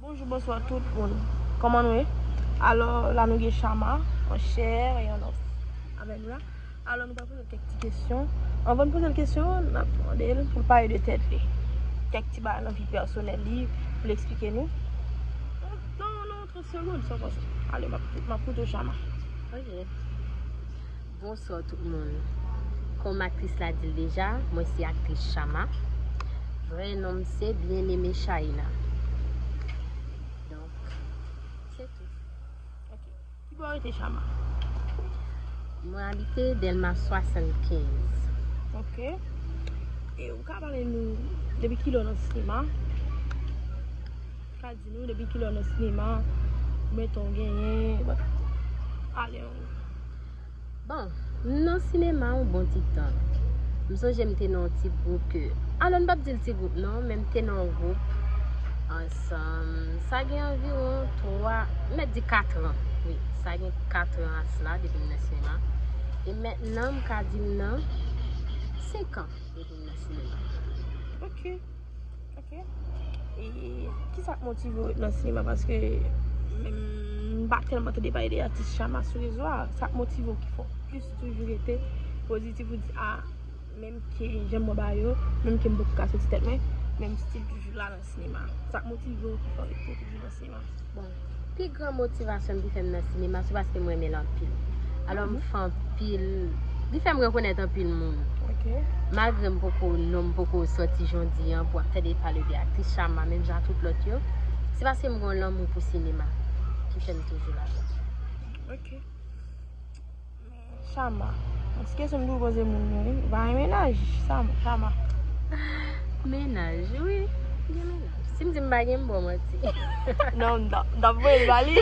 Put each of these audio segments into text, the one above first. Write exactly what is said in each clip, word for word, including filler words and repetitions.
Bonjou, bonswa tout moun. Kòman nou ye? Alò, la nou gen Chama, an chè e an os avè nou la. Alò, nou pral poze l kèk ti kesyon. Anvan n poze l kesyon, n ap mande l pou l pale de tèt li. Kèk ti bagay nan vi pèsonèl li, pou l eksplike nou. Nan, nan trant segonn, san fòse. Ale, m ap, m ap koute w, Chama. Ok. Bonswa tout moun. Kòm aktris la di l deja, mwen se aktris Chama. Vrè non m se Bien-Aimé Shaina. Donk, se tou. Ok. Ki bò w rete, Chama? Mwen abite Dèlma swasannkenz. Ok. E ou ka pale nou depi kilè w nan sinema? Ou ka di nou depi kilè w nan sinema? Konbyen tan w genyen? Ale, on. Bon, m nan sinema yon bon ti tan. M sonje m te nan yon ti gwoup ke, alò, m p ap di l ti gwoup non, men m te nan yon gwoup ansanm. Sa gen anviwon twa, m mèt di kat an. Wi, sa gen kat an a sila depi m nan sinema. E mentnan, m ka di m nan senk an depi m nan sinema. Ok. Ok. E kisa k motive w nan sinema? Paske menm m pa tèlman tande pale de atis Chama sou rezo a. Sa k motive w ki fè w plis toujou rete pozitif, ou di, a, menm ke jan m wè bagay yo, menm ke m poko ka soti tèt mwen, men m still toujou la nan sinema. Sa k motive w ki fè w rete toujou nan sinema? Bon, pi gran motivasyon m ki fè m nan sinema, se paske m renmen l anpil. Alò, m fè anpil, li fè m rekonèt anpil moun. Ok. Malgre m poko, non m poko sòti jan w di an pou ap tande pale de aktris Chama, menm jan ak tout lòt yo, se paske m gen yon lanmou pou sinema ki fè m toujou ladan. Ok. Chama. Yon ti kesyon m toujou poze moun yo, wi. Ou pa gen mennaj, Chama? Chama. Mennaj, wi. Gen mennaj. Si m di m pa gen, m ba w manti. Non, m t ap, m t ap voye l ba li.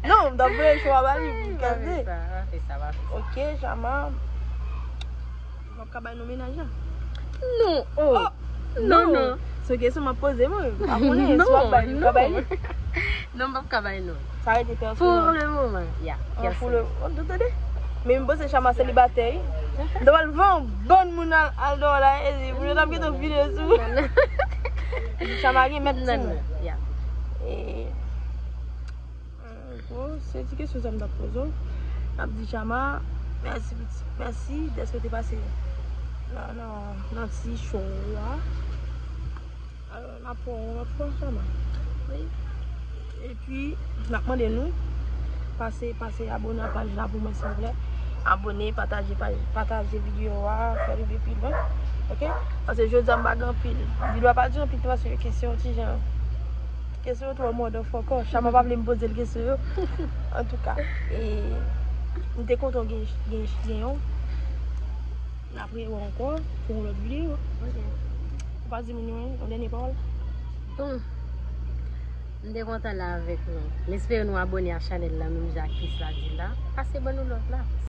Non, m t ap voye chwa ba li pou l kaze. Pa fè sa, pa fè sa, pa fè sa. Ok, Chama. W ap ka bay non mennaj la? Non, oh. Oh, non, non. Se kesyon m ap poze, mwen. M pa konnen si w ap bay li, w ka bay li. Non, m p ap ka bay non. Sa rete pèsonèl. Pou le moman, ya. Ah, pou le, oh, nou tande? Men m panse Chama selibatè, wi. M ta pral vann yon bann moun al, al dòl la, e moun yo t ap gentan vide sou. Chama gen mèt timoun. Ya. E, bon, se ti kesyon sa m t ap poze w. M ap di Chama, mèsi, mèsi dèske w te pase nan, nan, nan ti show a. Alò, n ap pran yon lòt fwa, Chama. Wi. Epi, n ap mande nou, pase, pase abone a paj la pou mwen, silvouplè. Abone, pataje paj, pataje videyo a, fè l rive pi lwen. Ok? Paske jodi a, m pa gen anpil. Videyo a pa di anpil, paske kesyon ti jan. Kesyon yo twò motherfucker. Chama pa vle m poze l kesyon yo. Antouka, e, m te kontan gen, gen, gen yon. N ap rewè ankò pou yon lòt videyo. Ok. Ou pa di moun yo yon dènye pawòl? Bon, m te kontan la avèk nou. M espere nou abone a chanèl la, menm jan aktris la di la. Pase ban nou love la.